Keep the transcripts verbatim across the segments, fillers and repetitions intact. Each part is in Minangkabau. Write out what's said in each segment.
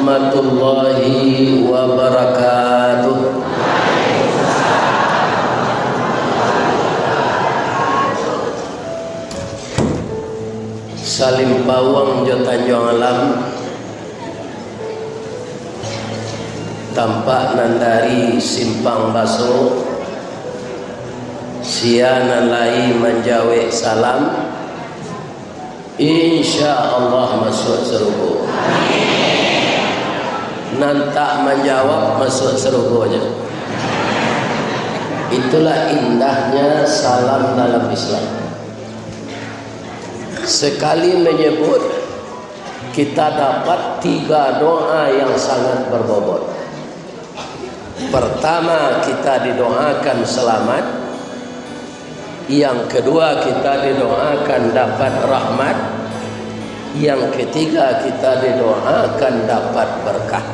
Warahmatullahi wabarakatuh. Salimpauang jo Tanjuang Alam, tampak nan dari Simpang Baso, sia nan lai manjawek salam, insya Allah masuak sarugo. Nan tak manjawab masuak sarugo je. Itulah indahnya salam dalam Islam. Sekali menyebut, kita dapat tiga doa yang sangat berbobot. Pertama, kita didoakan selamat. Yang kedua, kita didoakan dapat rahmat. Yang ketiga, kita didoakan dapat berkah.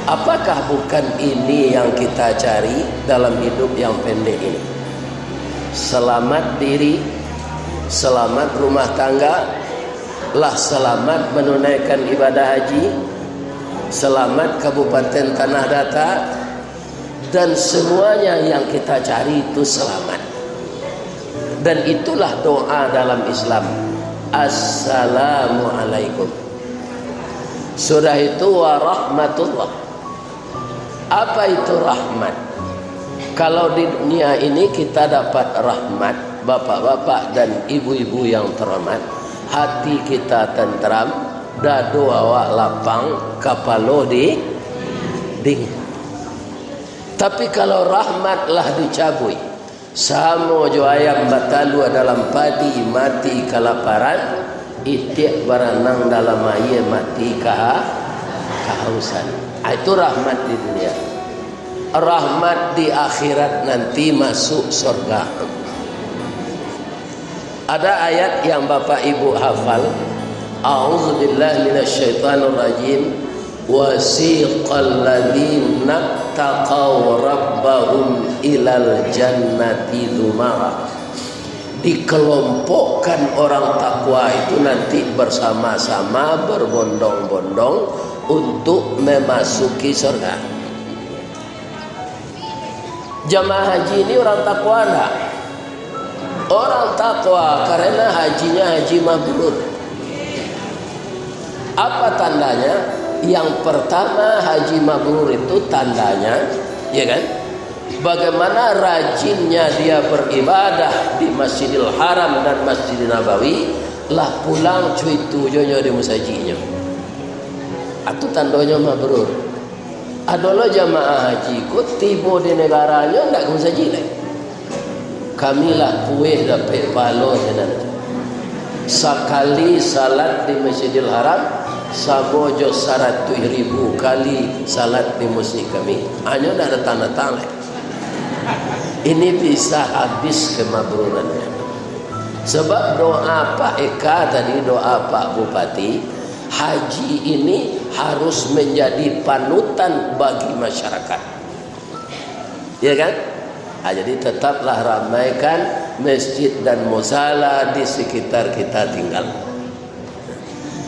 Apakah bukan ini yang kita cari dalam hidup yang pendek ini? Selamat diri, selamat rumah tangga, lah selamat menunaikan ibadah haji, selamat Kabupaten Tanah Datar, dan semuanya yang kita cari itu selamat. Dan itulah doa dalam Islam, "Assalamualaikum." Sudah itu, "Warahmatullah." Apa itu rahmat? Kalau di dunia ini kita dapat rahmat, bapak-bapak dan ibu-ibu yang terhormat, hati kita tenteram, dado awak lapang, kapalo di dingin. Tapi kalau rahmat lah dicabuik, samo jo ayam batalua dalam padi, mati kalaparan, itiak baranang dalam aia, mati kaha-, kahausan. Ah, itu rahmat di dunia. Rahmat di akhirat nanti, masuk surga. Ada ayat yang Bapak Ibu hafal, "A'udzubillahi minasyaitonirrajim. Wasiqal ladzina taqaw rabbahum ilal jannati zumara." Dikelompokkan orang takwa itu nanti bersama-sama, berbondong-bondong untuk memasuki surga. Jamaah haji ini orang takwa ndak? Orang takwa karena hajinya haji mabrur. Apa tandanya? Yang pertama, haji mabrur itu tandanya, ya kan? Bagaimana rajinnya dia beribadah di Masjidil Haram dan Masjidil Nabawi, lah pulang cuitu jo nyo di musajiknyo. Atu tandonyo mabrur. Ado lo jamaah haji ko tibo di negaranyo ndak ka musajik lai. Kami lah pueh dapek pahalo sinan. Sakali salat di Masjidil Haram, samo jo saratuih ribu kali salat di musajik kami. Anyo ndak datang-datang lai. Ini bisa habis kemabrurannyo. Sebab doa Pak Eka tadi, doa Pak Bupati, haji ini harus menjadi panutan bagi masyarakat. Ya kan? Ah, jadi tetaplah ramaikan masjid dan musala di sekitar kita tinggal.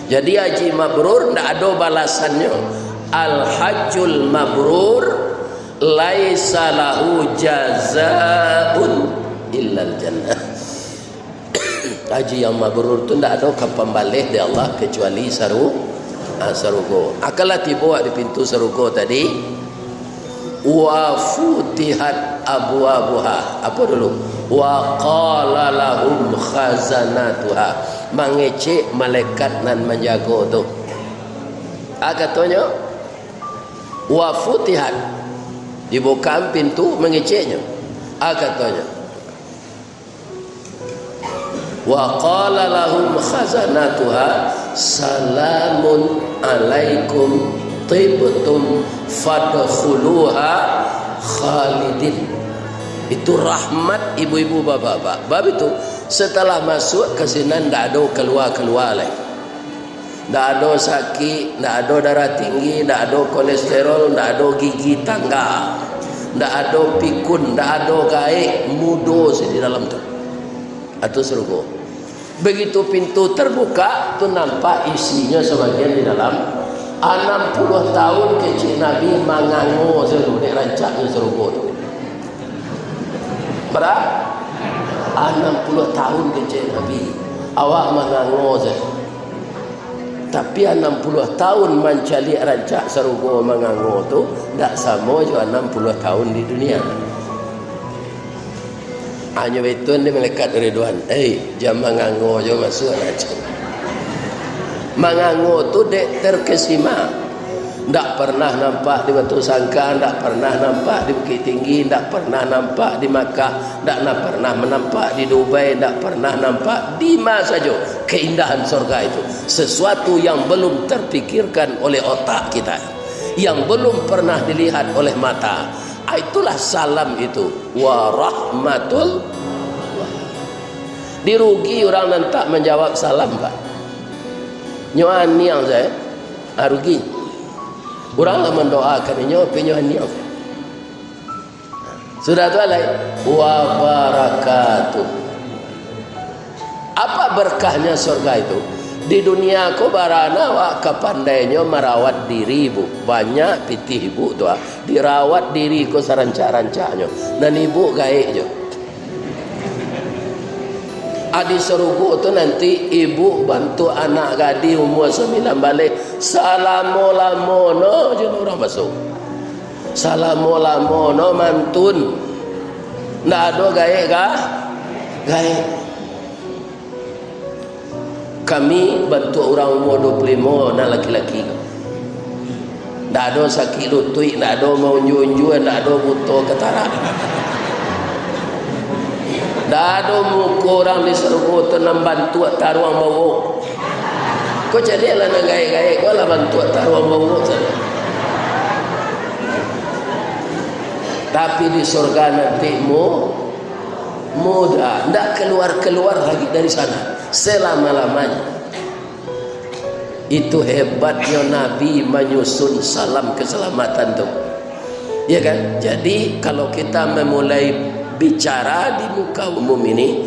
Jadi haji mabrur ndak ado balasannyo. Al-hajjul mabrur laisa lahu jazaun illal jannah. Haji yang mabrur tu ndak ado ka pambaleh di Allah kecuali saru-, ah, sarugo. Akanlah tibo di pintu sarugo tadi. Wa futihat abwabuha. Apa dulu? Wa qala lahum khazanatuha. Mangecek malaikat nan manjago tu. Ah, katonyo, wa futihat. Dibukaan pintu mangeceknyo. Ah, katonyo. Wa qala lahum khazanatuha, "Salamun alaikum tibtum fadkhuluha khalidin." Itu rahmat ibu-ibu, bapak-bapak. Bab itu, setelah masuk ka sinan, ndak ado kalua-kalua lai. Ndak ado sakik, ndak ado darah tinggi, ndak ado kolesterol, ndak ado gigi tangga, ndak ado pikun, ndak ado gaek, mudo se di dalam tu. Atu sarugo. Begitu pintu terbuka, tu nampak isinyo sabagian di dalam. Anam puluah tahun kecek Nabi mangango sajo dek rancaknyo sarugo tu. Bara? Anam puluah tahun kecek Nabi. Awak mangango sajo. Tapi anam puluah tahun mancaliak rancak sarugo mangango tu, ndak samo jo anam puluah tahun di dunia. Hanyo baitu ni malaikat Ridwan, "Eh, jan mangango jo masuak lah," cek. Mangango tu dek terkesima. Ndak pernah nampak di Batu Sangka, ndak pernah nampak di Bukittinggi, ndak pernah nampak di Makkah, ndak na-, pernah nampak di Dubai, ndak pernah nampak di ma sajo keindahan sorga itu. Sesuatu yang belum terpikirkan oleh otak kita, yang belum pernah dilihat oleh mata. Ah, itulah salam itu. Warahmatul. Dirugi urang nan tak manjawab salam, Pak. Nyo aniang sajo, ah, rugi. Urang lah mandoakan inyo, tapi nyo aniang sajo. Sudah tu alai, wabarakatuh. Apa berkahnya surga itu? Di dunia ko barana awak ka pandainyo marawat diri, Bu. Banyak pitih Ibu tu, ah. Dirawat diri ko sarancak-rancaknyo. Nan Ibu gaek jo. Ah, di sarugo tu nanti Ibu bantuak anak gadih umua sambilan baleh, salamo-lamono jo urang basuo. Salamo-lamono mantun. Ndak ado gaek ga-, gaek. Kami bantuak urang umua duo puluah limo nan laki-laki. Ndak ado sakik lutuik, ndak ado maunjua-unjua, ndak ado buto katarak. Ndak ado muko urang di sarugo tu nan bantuak taruang bauok. Ko caliaklah nan gaek-gaek, ko lah bantuak taruang bauok sajo. Tapi di surga nanti mu-, mudah, ndak keluar-keluar lagi dari sana selama-lamanya. Itu hebatnyo Nabi manyusun salam keselamatan tu. Ya kan? Jadi, kalau kita memulai bicara di muka umum ini,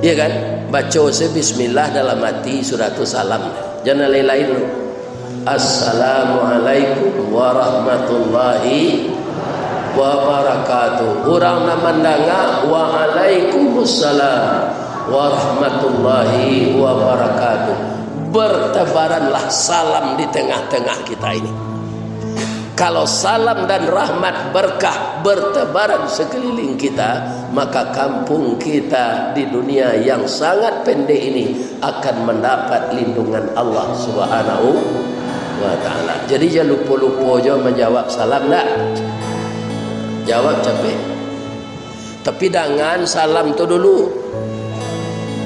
ya kan? Baco se bismillah dalam hati, sudah tu salam. Jangan lain-lain dulu. "Assalamualaikum warahmatullahi wabarakatuh." Urang nan mandanga, "Waalaikumsalam warahmatullahi wabarakatuh." Bertebaranlah salam di tengah-tengah kita ini. Kalau salam dan rahmat berkah bertebaran sekeliling kita, maka kampung kita di dunia yang sangat pendek ini akan mendapat lindungan Allah Subhanahu wa Ta'ala. Jadi, jan lupo-lupo jo manjawab salam, ndak? Jawab capek. Tapi dangan salam tu dulu.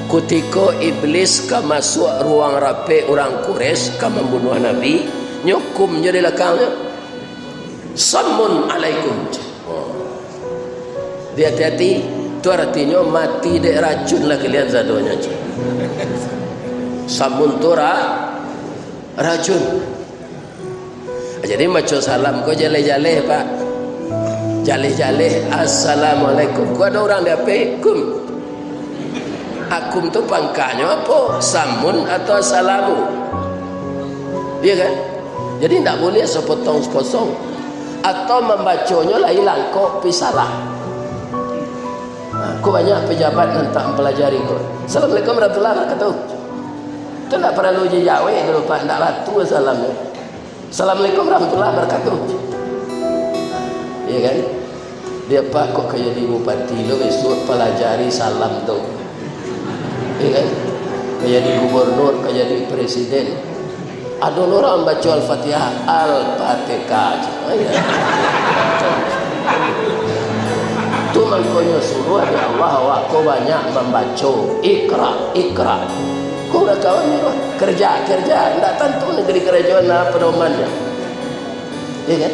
Kutiko Iblis ka masuak ruang rapek urang Quraisy ka mambunuah Nabi, nyo kum jo di lakangnyo. "Samun alaikum." Oh. Di hati-hati, tu aratinyo mati dek racun lah kalian sadonyo. Samun tu ra-, racun. Jadi, maco salam ko jaleh-jaleh, Pak. Jaleh-jaleh, "Assalamualaikum." Ko ado urang di apeh, "Kum." Akum tu pangkanyo apo? Samun atau assalamu? Iya kan? Jadi, ndak buliah sapotong-sapotong. Atau mambaconyo lah ilang, kok pi salah. Nah, ko banyak pejabat nan tak mempelajari ko. "Assalamualaikum warahmatullahi wabarakatuh." Tu ndak paralu dijawek dulu, Pak. Ndak latu salamnyo. "Assalamualaikum warahmatullahi wabarakatuh." Iya kan? Dia, "Pak, kok ka jadi bupati lo, bisuak palajari salam tu." Iya kan? Ka jadi gubernur, ka jadi presiden. Ado lo urang baco Al-Fatihah, "Al-Fatihah." Oh, iya. Tu mangkonyo suruah dek Allah awak ko banyak mambaco. Iqra, iqra. Ko urang kawan ni, wah, kerja, kerja. Ndak tantu nagari karajoan, nah, pedomannyo. Iya kan?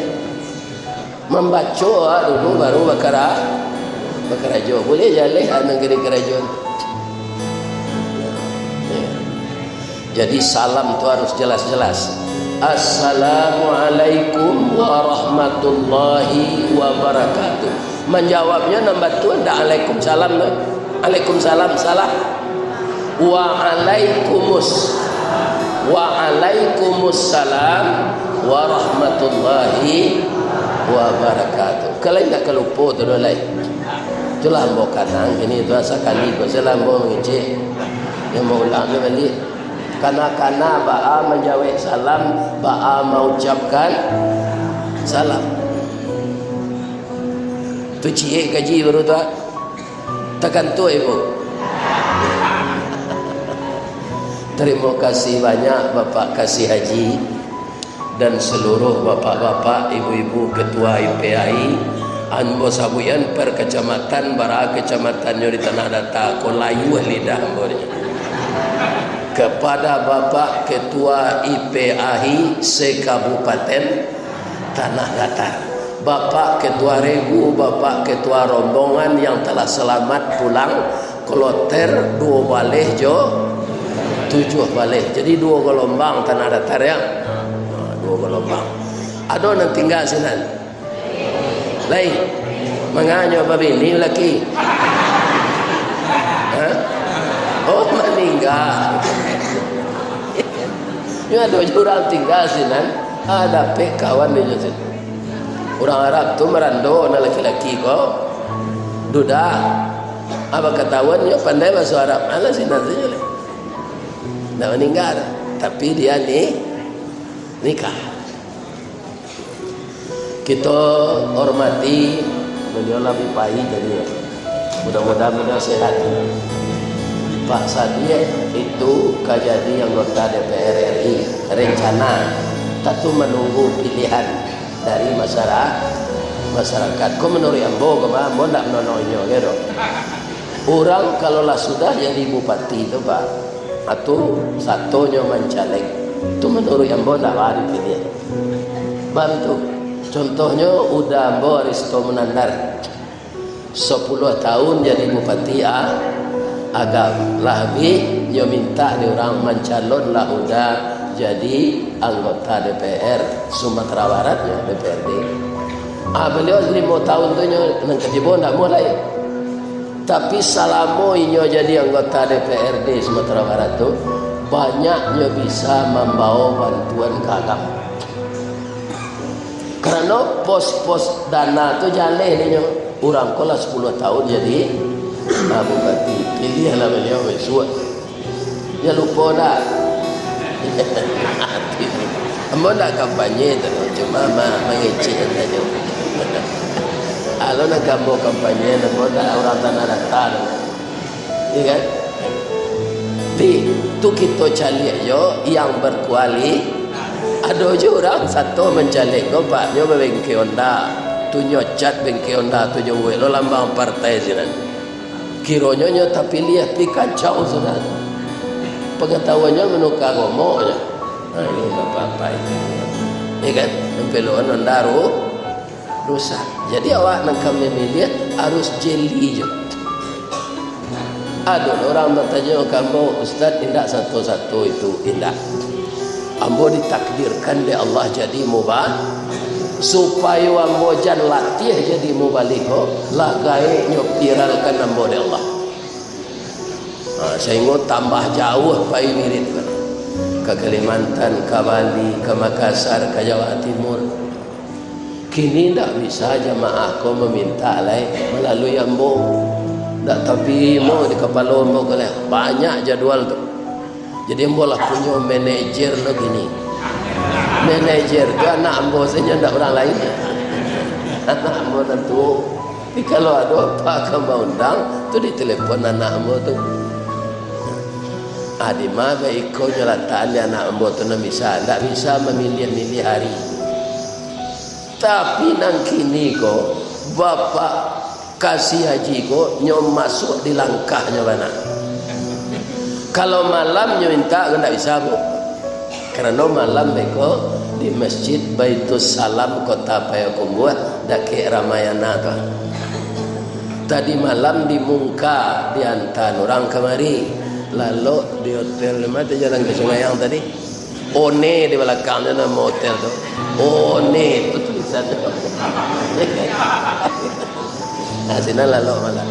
Mambaco, ah, dulu, baru bakara-, bakarajo. Buliah jaleh, ah, nagari karajoan. Iya. Jadi, salam tu harus jelas-jelas. "Assalamualaikum warahmatullahi wabarakatuh." Manjawabnyo nan batua ndak "Alaikumsalam" tu. "Alaikumsalam" salah. "Waalaikumus-, waalaikumus-." Waalaikumussalam warahmatullahi wabarakatuh. Kalau indak ka lupo tu doh lai. Itulah ambo kanang kini tu, sakali ko sajo lah ambo mangecek. Yang mau ulang tu baliak. Kana-kana baa manjawek salam, baa maucapkan salam. Tu ciek kaji baru tu, ah. Takantuak, Ibu. Tarimo kasih banyak, Bapak Kasih Haji, dan saluruah bapak-bapak, ibu-ibu, ketua I P A I. Ambo sabuikan per kecamatan, bara kecamatannyo di Tanah Data, ko layuah lidah ambo ni. Kepada Bapak Ketua I P A I se-Kabupaten Tanah Datar. Bapak Ketua Regu, Bapak Ketua Rombongan yang telah selamat pulang, kloter duo baleh jo tujuah baleh. Jadi duo galombang Tanah Datar, ya. Ha, duo galombang. Ado nan tingga sinan? Lai. Manganyo babini laki? Ha? Oh, maningga. Nyo ado juo urang tingga sinan. Ah, dapek kawan inyo tu. Urang Arab tu marando nan laki-laki ko, duda. Apo katahuan nyo pandai bahaso Arab, alah sinan sajo lah. Ndak maningga, tapi dia ni nikah. Kito hormati baliau lah bi pai tadi, ya. Mudah-mudahan baliau sehat. Pak Sadiq itu ka jadi anggota D P R R I, rencana, tantu manunggu pilihan dari masyara-, masyarakat. Ko manuruik ambo, ko mah, ambo ndak manonoh inyo, gitu. Urang kalau lah sudah jadi bupati tu, Pak, atau satonyo mancaleg, tu manuruik ambo ndak baa dipiliah. Baa tu. Contohnyo, uda ambo Aristo Munandar. Sapuluah tahun jadi bupati A-, Agam. Lah abih, nyo mintak dek urang mancalon lah uda jadi anggota D P R Sumatera Barat, nyo D P R D. Ah, baliau limo tahun tu nyo nan katibo ndak amuah lai. Tapi salamo inyo jadi anggota D P R D Sumatera Barat tu, banyak nyo bisa mambawa bantuan ka Agam. Karano pos-pos dana tu jaleh dek nyo. Urang ko lah sapuluah tahun jadi, ah, bupati. Piliahlah baliau bisuak. Jan lupo dah. Ambo ndak kampanye tu, cuma ma-, mangecek sajo. Kalau nak ambo kampanye, ambo ndak urang Tanah Datar. Iya kan? Di, tu kito caliak jo yang berkuali-, ado jo urang sato mancaliak ko, Pak, nyo babengke Honda. Tu nyo cat bengke Honda tu jo uwek lo lambang partai sinan. Kironyo nyo tapiliah, pi kacau sudah. Pangatahuannyo manuka gomoknyo. Nah, ini bapak-bapak itu. Iya kan? Sampai lo Honda ru-, rusak. Jadi, awak nan ka mamiliah harus jeli jo. Ado urang batanyo ka ambo, "Ustaz, indak sato-sato itu, indak. Ambo ditakdirkan dek Allah jadi muba-, supayo ambo jan latiah jadi mubalig ko, lah gaeknyo viralkan ambo dek Allah." Ha, sahinggo tambah jauah pai wirid ko. Ka Kalimantan, ka Bali, ka Makassar, ka Jawa Timur. Kini ndak bisa jamaah ko mamintak lai malalui ambo. Ndak tarimo di kapalo ambo ko lai. Banyak jadwal tu. Jadi ambo lah punyo manajer lo kini. Manajer tu anak ambo sajo, ndak urang lain. Anak ambo nan tuo. Jadi kalau ado apo ka maundang, tu ditelepon anak ambo tu. Ah, dima beko nyo latakan di anak ambo tu nan bisa. Ndak bisa mamiliah-miliah hari. Tapi nan kini ko, Bapak Kasih Haji ko, nyo masuak di langkahnyo bana. Kalau malam nyo mintak ko ndak bisa, Bu. Karano malam beko di Masjid Baitus Salam Kota Payakumbuah, dakek Ramayana tu. Tadi malam di Mungka diantaan urang kamari. Lalok di hotel di ma tu, Jalan Ka Sungai Ayang tadi. One di balakang tu namo hotel tu. One tu tulisan tu. Nah, sinan lalok malam.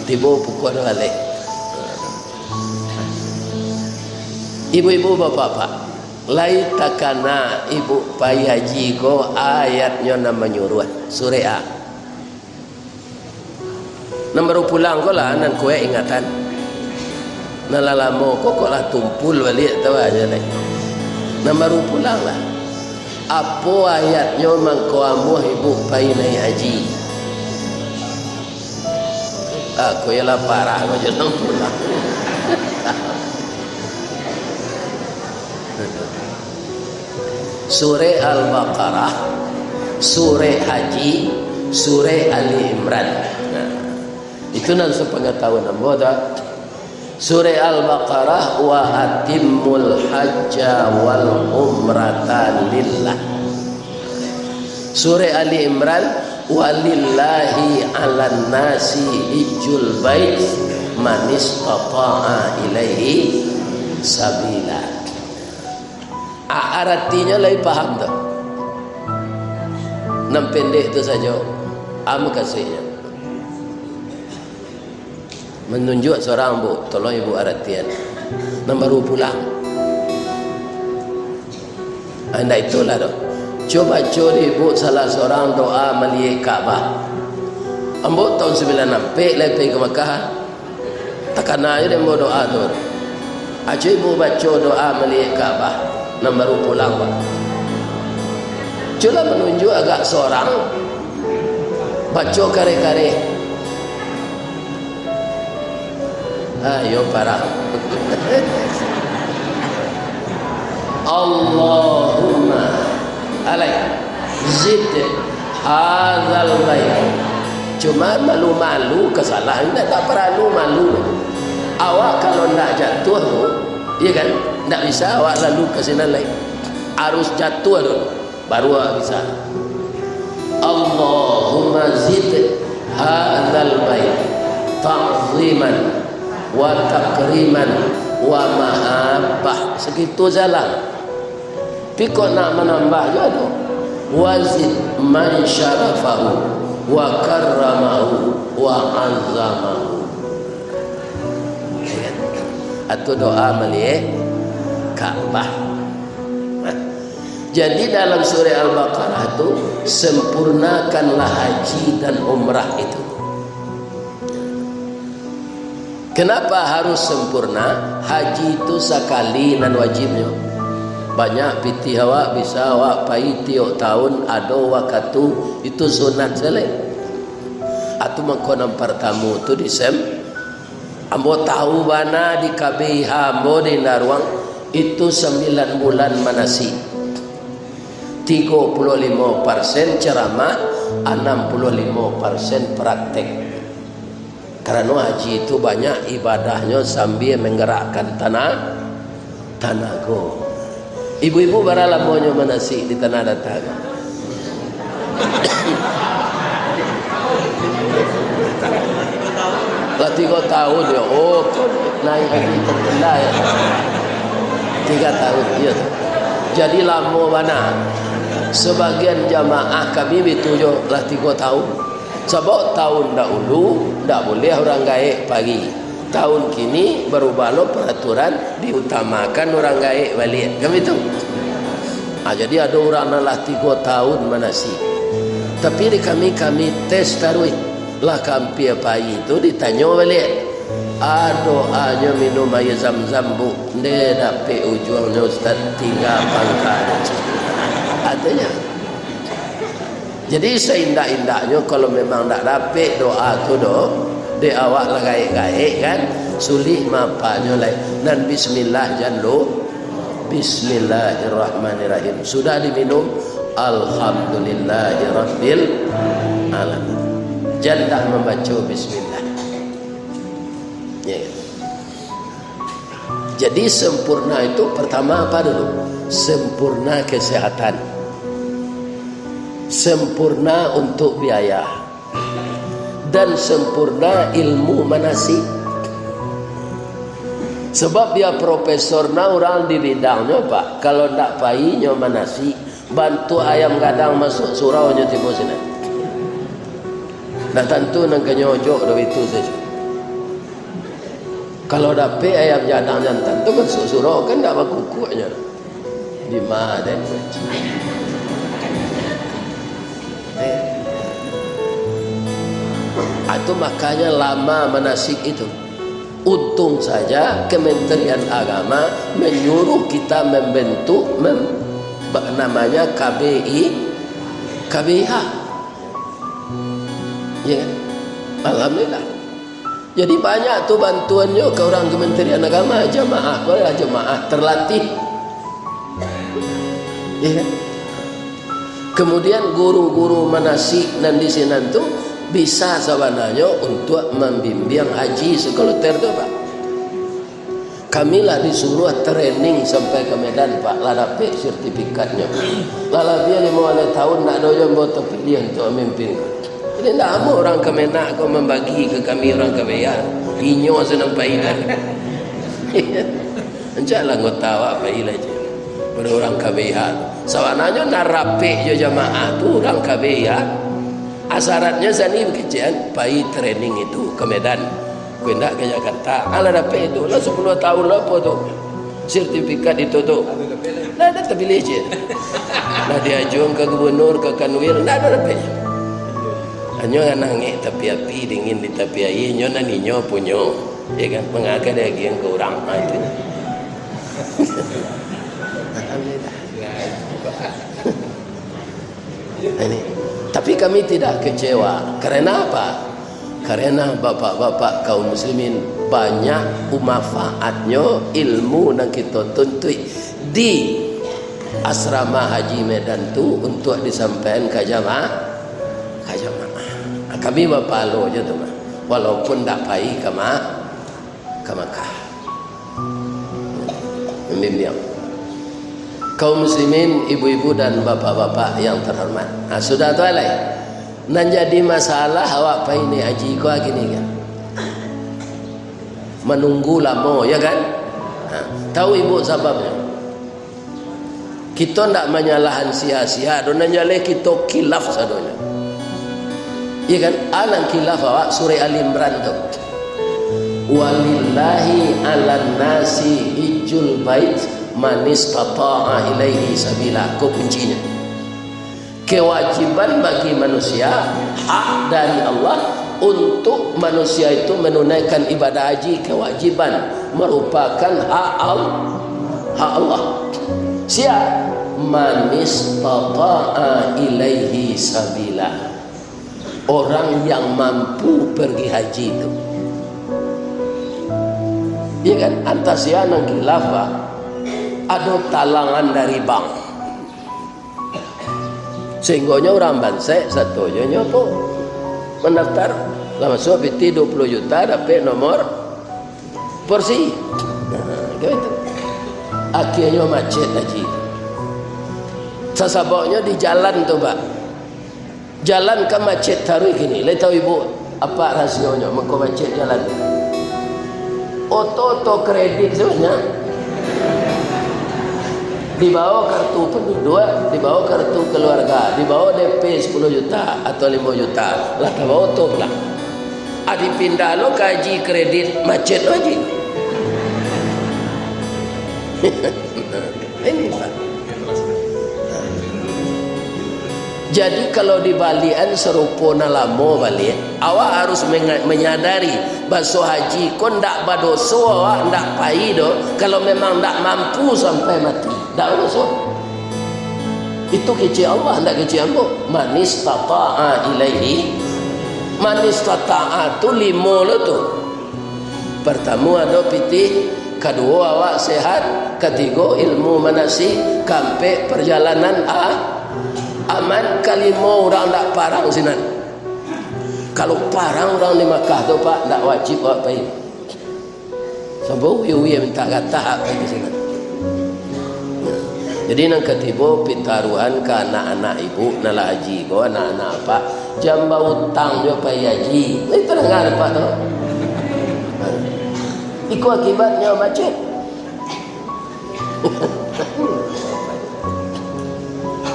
Tibo pukua duo baleh. Ibu-ibu, bapak-bapak, lai takana ibu pai haji ko ayatnyo nan manyuruah, surek a. Nan baru pulang ko lah nan kuek ingatan. Nan lah lamo ko kok lah tumpul baliak tu aja lai. Nan baru pulang lah. Apo ayatnyo mangko amuah ibu pai naiak haji? Aku yo lah parah ko jo nan pulang. Surek Al-Baqarah, Surek Haji, Surek Ali Imran. Nah, itu nan sapangatahuan ambo tu. Surek Al-Baqarah, "Wa atimmul hajja wal umrata lillah." Surek Ali Imran, "Walillahi 'alan nasi hijjul bait manistata'a ilaihi sabila." A-, aratinyo lai paham tu. Nan pendek tu sajo. A mukasuiknyo. Manunjuak surang, Bu, tolong ibu aratian. Nan baru pulang. Ah, indak itulah doh. Cubo baco di ibu salah surang doa maliek Ka'bah. Ambo tahun sambilan ampek lai pai ka Makkah. Takana jo dek ambo doa tu. Aco ibu baco doa maliek Ka'bah nan baru pulang, Pak. Cubolah manunjuak agak surang. Baco kareh-kareh. Ayo, parah. Allahumma alai zid hadzal bait. Cuma malu-malu kesalahan, indak, tak paralu malu. Awak kalau ndak jatuah tu, iya kan, ndak bisa awak lalu ka sinan lai. Harus jatuah dulu. Baru bisa. Allahumma zid hadzal bait ta'ziman wa takriman wa mahabbah. Sakitu sajo lah. Tapi kok nak manambah juo tu? Wazid man syarafahu wa karramahu wa azzamahu. Atau doa maliek Ka'bah. Nah, jadi dalam surah Al-Baqarah tu, sempurnakanlah haji dan umrah itu. Kenapa harus sempurna? Haji tu sakali nan wajibnyo. Banyak pitih awak, bisa awak pai tiok tahun, ado wakatu, itu sunat sajo. Atu mangko nan partamo tu disem-, Ambo tahu bana di K B I H ambo di Indaruang, itu sambilan bulan manasik. Tigo puluah limo persen ceramah, anam puluah limo persen praktek. Karano haji itu banyak ibadahnyo sambia manggarakkan tana-, tanago. Ibu-ibu, bara lamonyo manasik di Tanah Data ko? Lah tigo tahun yo. Oh, ko naiak haji tertunda yo. Tigo tahun, iyo. Jadi lamo bana. Sabagian jamaah kami bitu jo lah tigo tahun. Sabab tahun dahulu ndak buliah urang gaek pai. Tahun kini barubah lo paraturan, diutamakan urang gaek baliak. Kan bitu? Ah, jadi ado urang nan lah tigo tahun manasik. Tapi di kami, kami tes taruih. Lah ka ampia pai tu ditanyo baliak. Ado anyo minum aia zam-zam, Bu, nde dapek ujuangnyo, Ustaz, tingga pangka. Artinyo, jadi, saindak-indaknyo, kalau memang ndak dapek doa tu doh, dek awak lah gaek-gaek kan, sulik maapalnyo lai. Nan bismillah jan lu-, Bismillahirrahmanirrahim. Sudah diminum, Alhamdulillahirabbil alamin. Jan ndak mambaco bismillah. Ya. Jadi, sempurna itu pertama apa dulu? Sempurna kesehatan. Sempurna untuk biaya. Dan sempurna ilmu manasik. Sebab dia profesor, nah, urang di bidangnyo, Pak. Kalau ndak pai nyo manasik, bantuak ayam gadang masuak surau nyo tibo sinan. Ndak tantu nan ka nyo ojok doh itu sajo. Kalau dapek ayam jadang jantan tu masuak surau, kan ndak bakukuaknyo. Di ma den? Eh. Itu makanya lama manasik itu. Untung saja Kementerian Agama menyuruh kita membentuk ba-, namanya K B I, K B I H. Ya kan? Alhamdulillah. Jadi, banyak tu bantuannyo ka urang Kementerian Agama, jamaah ko adalah jamaah terlatih. Ya kan? Kemudian, guru-guru manasik nan di sinan tu bisa sabananyo untuak mambimbing haji sekaloter tu, Pak. Kami lah disuruh training sampai ka Medan, Pak, lah dapek sertifikatnyo. Lah labiah limo baleh taun ndak ado juo ambo tapiliah untuak mamimpin. Jadi, ndak amuah urang Kemenag ko mambagi ka kami urang K B I H. Inyo se nan pai tadi. Rancak lah anggota awak pai lah je. Pado urang K B I H tu. Sabananyo nan rapek jo jamaah tu urang K B I H. Saratnyo sani bakecek an, pai training itu ka Medan. Ko indak ka Jakarta. Alah dapek itu lah sapuluah taun lah apo tu. Sertifikat itu tu. Lah ado tapiliah je. Lah diajuang ka gubernur, ka kanwil, ndak ado dapek. Hanyo nan angek tapi api, dingin di tapi aia, nyo nan inyo punyo. Ya kan? Manga ka diagiahan ka urang. Ha, itu. Alhamdulillah. Ini. Tapi kami tidak kecewa. Karena apa? Karena bapak-bapak kaum muslimin, banyak manfaatnyo ilmu nan kito tuntuik di asrama Haji Medan tu untuak disampaikan ka jamaah, ka jamaah. Kami bapahalo je tu mah. Walaupun ndak pai ka ma-, ka Makkah. Membimbing. Kaum muslimin, ibu-ibu dan bapak-bapak yang terhormat. Nah, sudah tu alai. Nan jadi masalah awak pai naiak haji ko kini kan. Manunggu lamo, ya kan? Nah, tahu ibu sababnyo? Kito ndak manyalahan sia-sia, do nan jaleh kito khilaf sadonyo. Iya kan? A nan khilaf awak surah Ali Imran tu. "Walillahi 'alan nasi hijjul bait manistata'a ilaihi sabila." Ko kuncinyo. Kewajiban bagi manusia, hak dari Allah untuk manusia itu menunaikan ibadah haji, kewajiban, merupakan hak Al-, hak Allah. Sia? Manistata'a ilaihi sabila. Orang yang mampu pergi haji itu. Iya kan? Antah sia nan khilaf, Pak. Ado talangan dari bank. Sahinggonyo urang bansaik sato jo nyo ko mandaftar. Lah masuak pitih duo puluah juta, dapek nomor porsi. Nah, kan itu. Akhianyo macet haji. Sasababnyo di jalan tu, Pak. Jalan kan macet taruih kini. Lai tahu ibu apa rahasionyo mangko macet jalan? Oto-oto kredit sabanyak. Dibawa kartu penduduk, dibawa kartu keluarga, dibawa D P sepuluh juta atau lima juta, lah tabawa oto pulang. Ah, dipindah lo ka haji kredit, macet lo haji. Ini, Pak. Jadi, kalau dibaliakan sarupo nan lamo baliak, awak harus menga-, menyadari, baso haji ko ndak badoso, awak ndak pai doh, kalau memang ndak mampu sampai mati. Ndak badoso. Itu kecek Allah, ndak kecek ambo. Manistata'a ilaihi. Manistata'a tu limo lo tu. Partamo ado pitih, kaduo awak sehat, katigo ilmu manasik, kaampek parjalanan a-, aman, kalimo urang ndak parang sinan. Kalau parang urang di Makkah tu, Pak, ndak wajib awak pai. Sampai uwi-uwi mintak gatah awak pai ka sinan. Jadi, nan katibo pitaruahan ka anak-anak ibu, nan lah haji ko, anak-anak apak, jan bautang jo pai haji. Lai tadanga dek apak tu? Iko akibatnyo macet.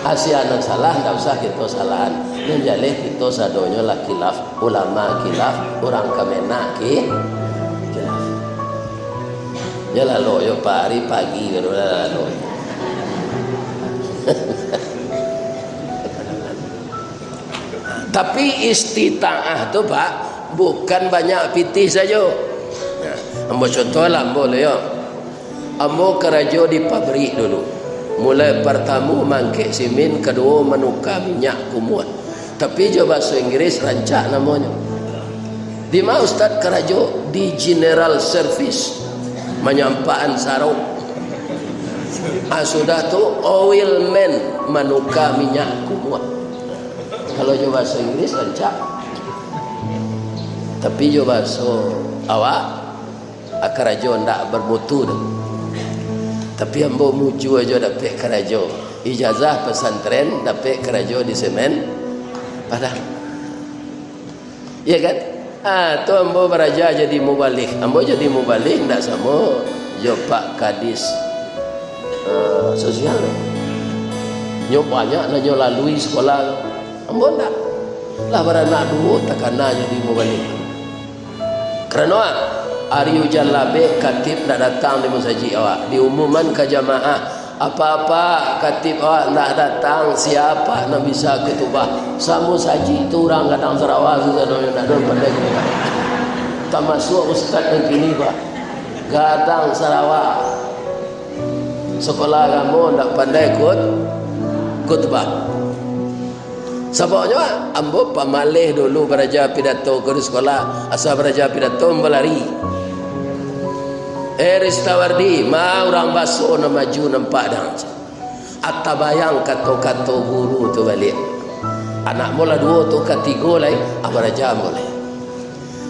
Asia nan salah, ndak usah kito salahan. Nan jaleh kito sadonyo lah khilaf, ulama khilaf, urang Kemenag ki-, khilaf. Yo lalok yo, Pak, ari pagi baru lah lalok. Tapi istitaah tu, Pak, bukan banyak pitih sajo. Nah, ambo contoh lah, ambo lo yo. Ambo karajo di pabrik dulu. Mulai partamo mangkek simin, kaduo manuka minyak kumuah. Tapi jo bahaso Inggris rancak namonyo. Di ma Ustaz karajo? Di general service, manyampaan sarong. Ah, sudah tu oil man, manuka minyak kumuah. Kalau jo bahaso Inggris rancak. Tapi jo bahaso awak, ah, karajo ndak bermutu tu. Tapi ambo mujua jo dapek karajo. Ijazah pesantren, dapek karajo di Semen Padang. Iya kan? Ah, tu ambo baraja jadi mubalig. Ambo jadi mubalig ndak samo jo Pak Kadis, eh, sosial. Nyo banyak nan nyo lalui sekolah. Ambo ndak. Lah baranak duo takana jadi mubalig. Karano, ah, ari ujan labek, katib ndak datang di musajik awak. Diumuman ka jamaah, "Apak-apak, katib awak ndak datang, sia nan bisa khutubah?" Samusajik tu urang Gadang Sarawa, sudah ndak ado pandai khutubah. Tamasuak ustaz nan kini, Pak. Gadang Sarawa. Sekolah agamo ndak pandai khut-, khutbah. Sababnyo, ambo pamaleh dulu baraja pidato ko di sekolah, asa baraja pidato ambo lari. "Eh, Ristawardi, ma urang baso nan maju nampak dang?" Atabayang kato-kato guru tu baliak. Anak ambo lah duo tu, katigo lai, ah, baraja ambo lai.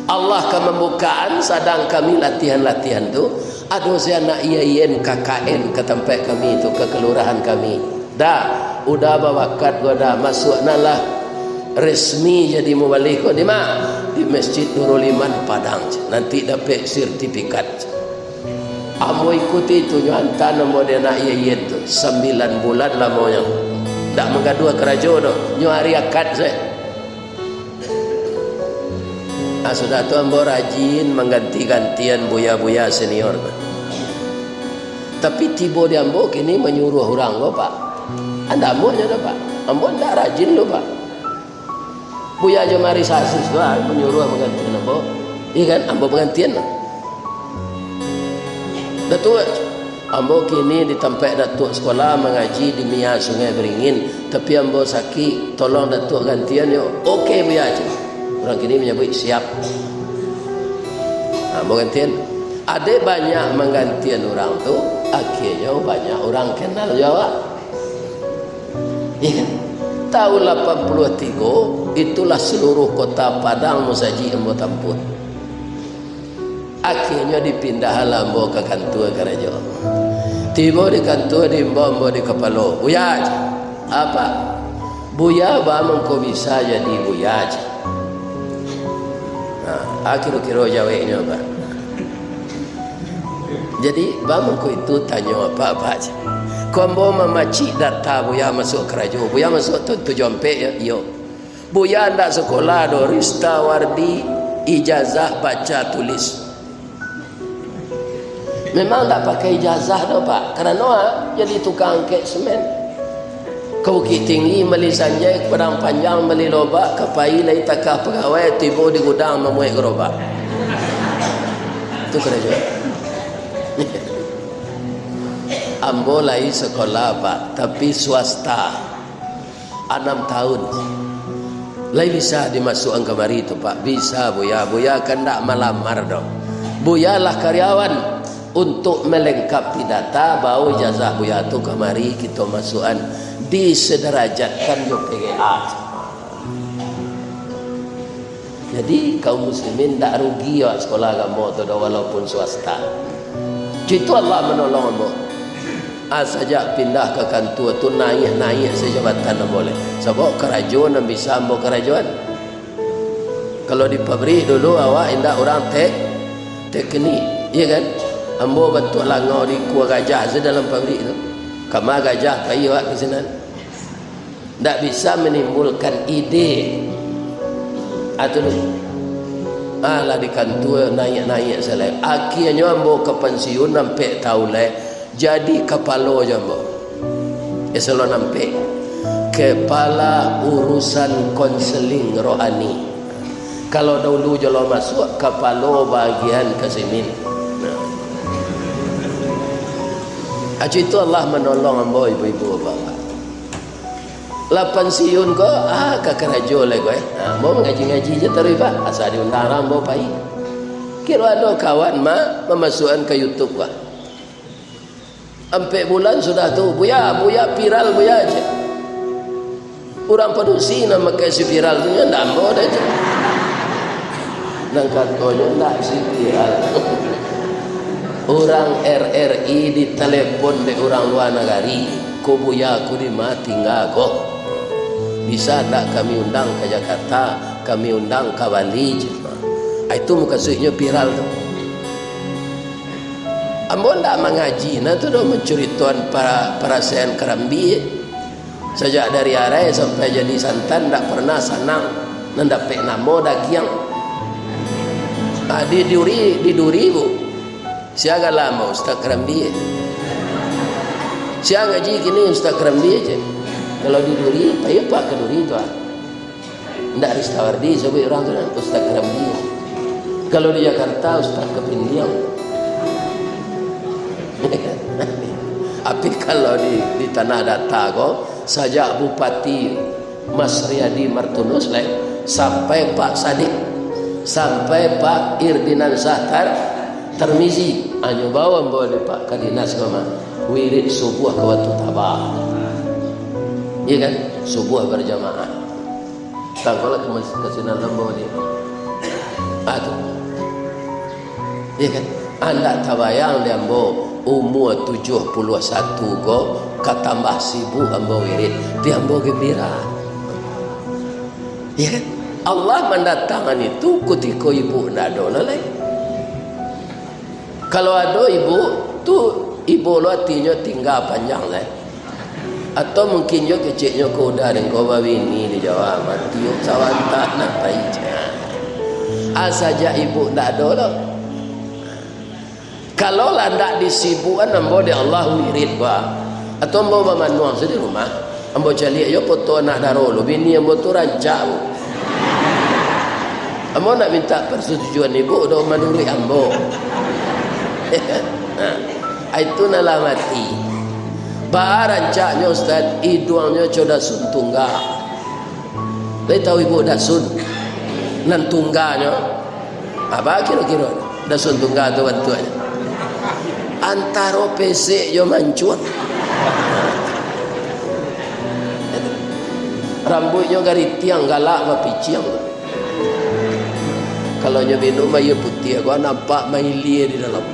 Allah ka mambukaan, sadang kami latihan-latihan tu, ado se anak I A I N, K K N ka tampek kami tu, ka kalurahan kami. "Da, Uda babakat ko Da, masuaknanlah resmi jadi mubalig ko." "Di ma?" "Di Masjid Nurul Iman Padang, nanti dapek sertifikat." Ambo ikuti tu, nyo anta ambo di anak I A I N tu, sambilan bulan lamonyo. Ndak manggaduah karajo doh, nyo ari Akad se. Ah, sudah tu ambo rajin mangganti-gantian buya-buya senior tu. Tapi tibo di ambo kini manyuruah urang ko, Pak. Andak ambo nyo doh, Pak. Ambo ndak rajin doh, Pak. Buya Jomari Sasis tu lah manyuruah manggantian ambo. Iya kan? Ambo panggantian lah. Datuak, ambo kini di tampek Datuak sekolah mangaji di Mia Sungai Beringin, tapi ambo sakik, tolong Datuak gantian yo. Oke, Buya, cek. Urang kini manyabuik, "Siap." Nah, ambo gantian. Adek banyak manggantian urang tu, akhianyo banyak urang kenal jo awak. Iya kan? Tahun lapan puluh tigo, itulah seluruh kota Padang musajik ambo tampuah. Akhianyo dipindah lah ambo ka kantua karajo. Tibo di kantua, diimbau ambo di kapalo, "Buya," cek. "Apak?" "Buya ba mangko bisa jadi buya," cek. Nah, a kiro-kiro jaweknyo, Pak. Jadi, ba mangko itu tanyo apak-apak, cek. Ko ambo mamacik data Buya masuak karajo. Buya masuak tahun tujuah ampek, yo? Iyo. Buya ndak sekolah doh, Ristawardi ijazah baca tulis. Memang ndak pakai ijazah doh, Pak. Karano, ah, jadi tukang angkek semen. Ka Bukittinggi mali sanjai, ka Padang Panjang mali lobak, ka Pai lai takah pagawai, tibo di gudang mamuek garobak. Tu karajo. Ambo lai sekolah, Pak, tapi swasta. Anam tahun. Lai bisa dimasuakan kamari tu, Pak? Bisa, Buya. Buya kan ndak malamar doh. Buya lah karyawan. Untuk melengkapi data, bao ijazah Buya tu kamari, kito masuakan, disedarajatkan jo P G A. Jadi, kaum muslimin ndak rugi awak sekolah agamo tu doh, walaupun swasta. Cito Allah manolong ambo. Ah, sajak pindah ka kantua tu, naiak-naiak se jabatan ambo lai. Sabab karajo nan bisa ambo karajoan. Kalau di pabrik dulu, awak indak urang tek-, teknik, iya kan? Ambo bantuak langau di ikua gajah se dalam pabrik tu. Kama gajah pai awak ka sinan. Ndak bisa manimbulkan ide. Ah, tu dulu. Ah, lah di kantua naiak-naiak sajo lai. Akhianyo ambo ka pansiun ampek taun lai, jadi kapalo jo ambo. Eselon ampek. Kepala urusan konseling rohani. Kalau dahulu jo lo masuak, kapalo bagian kasimin. Nah. Acu itu Allah manolong ambo, ibu-ibu, bapak-bapak. Lah pansiun ko, ah, ka karajo lai ko, eh. Ah, ambo mangaji-ngaji je taruih, Pak. Asa diundang urang ambo pai. Kiro ado kawan ma-, mamasuakan ka YouTube ko. Ampek bulan sudah tu, "Buya, Buya viral, Buya," cek. Urang padusi nan makai si viral tu nyo ndak ambo doh, cek. Nan katonyo ndak si viral. Urang R R I ditalepon dek urang lua nagari, "Ko Buya ko di ma tingga ko? Bisa ndak kami undang ka Jakarta, kami undang ka Bali," cek. Ah, itu mukasuiknyo viral tu. Ambo ndak mangaji, nah tu doh mancuritoan para-, parasaian karambia. Sajak dari arai sampai jadi santan, ndak pernah sanang, nan dapek namo dagiang. Ah, di Duri, di Duri, Bu. Sia gala ambo, Ustaz Karambia. Sia ngaji kini, Ustaz Karambia, cek. Kalau di Duri, pai apak ka Duri tu, ah. Ndak Ristawardi, sabuik urang tu, nah, Ustaz Karambia. Kalau di Jakarta, Ustaz Kapindiang. Tapi kalau di, di Tanah Data ko, sajak Bupati Mas Riyadi Martunus lai, sampai Pak Sadik, sampai Pak Irdinan Sahtar Tarmizi, hanyo bao ambo dek Pak Kadinas ko mah, wirid subuah ka Batu Taba. Iya kan? Subuah berjamaah. Tangkolah ka mas-, ka sinan ambo ni. Ah, tu. Iya kan? Andak tabayang di ambo, umua tujuah puluah satu ko, ka tambah sibuk ambo wirid, tapi ambo gembira. Iya kan? Allah mandatangan itu kutiko ibu ndak ado lah lai. Kalau ado ibu, tu ibo lo atinyo tingga panjang lai. Atau mungkin jo keceknyo ko udah dek ko babini di Jawa, mati, sabanta nak pai. Ah, sajak ibu ndak ado lo. Kalau lah ndak disibukan ambo dek Allah wirid ba, atau ambo bamanuang sajo di rumah, ambo caliak jo foto anak daro lo, bini ambo tu rancak. Ambo ndak minta persetujuan ibu doh, manuruik ambo. Nah, itu nan lah mati. Baa rancaknyo, Ustaz, iduangnyo co dasun tungga. Lai tahu ibu dasun? Nan tungganyo. Apa kiro-kiro dasun tungga tu bantuaknyo? Antaro pesek jo mancuang. Rambuiknyo garitiang, galak bapiciang. Kalau nyo minum aia putiah, ko nampak mailia di dalam.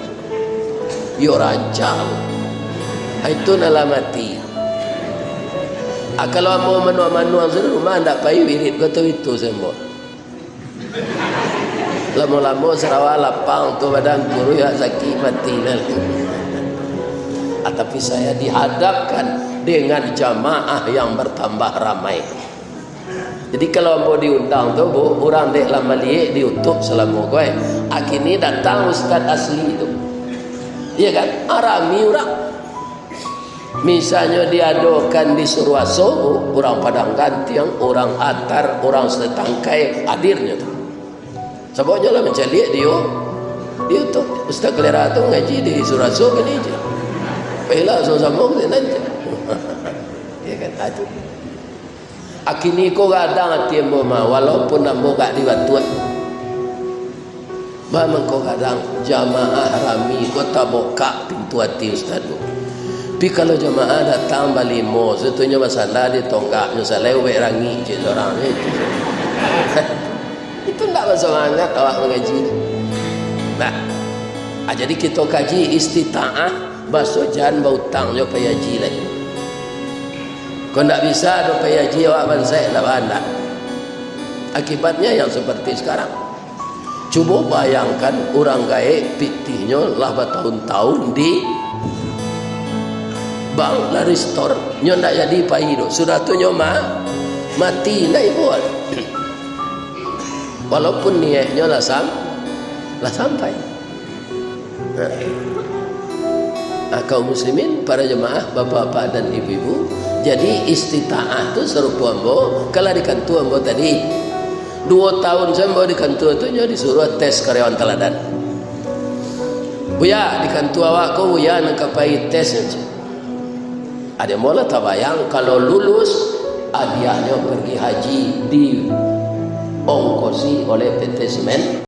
Iyo rancak. Ah, itu nan lah mati. Ah, kalau ambo manuang-manuang sajo rumah, ndak pai wirid ko tu itu sembo. Lamo-lamo sarawa lapang tu badan, kuruih sakik mati lah. Ah, tapi saya dihadapkan dengan jamaah yang bertambah ramai. Jadi, kalau ambo diundang tu, Bu, urang dek lah maliek di YouTube salamo ko, eh. Ah, kini datang ustaz asli tu. Iya kan? Ah, rami urang. Misalnyo diadokan di Suruaso, Bu, urang Padang Gantiang, urang Atar, urang Setangkai hadirnyo tu. Sabab nyo lah mancaliak di, di YouTube. Ustaz Kalera tu ngaji di Suruaso kini je. Pailah samo-samo ka sinan je. Iya kan? Ah, tu. Akini ko gadang ati ambo mah, walaupun ambo gak di Batuak. Baa mangko gadang, jamaah rami ko tabukak pintu ati ustaz tu. Tapi kalau jamaah datang balimo, sutunyo basanda di tonggaknyo, salai ubek rangik cek surang, eh, itu. Itu ndak basamangat awak mangaji tu. Nah, ah, jadi kito kaji istitaah, baso jan bautang jo pai haji lai. Kok ndak bisa doh pai haji awak bansaik, ndak baa ndak. Akibatnya yang seperti sekarang. Cubo bayangkan urang gaek pitihnyo lah batahun-tahun di bank, lah ristor, nyo ndak jadi pai doh. Sudah tu nyo ma-, mati, ndak ibo. Walaupun niatnyo lah sam-, lah sampai. Nah. Ah, kaum muslimin, para jemaah, bapak-bapak dan ibu-ibu, jadi istitaah tu sarupo ambo, kalau di kantua ambo tadi. Duo tahun sajo ambo di kantua tu, nyo disuruah tes karyawan taladan. "Buya, di kantua awak ko, Buya nan ka pai tes." Ado ambo lah tabayang, kalau lulus, adiahnyo pergi haji diongkosi oleh P T Semen.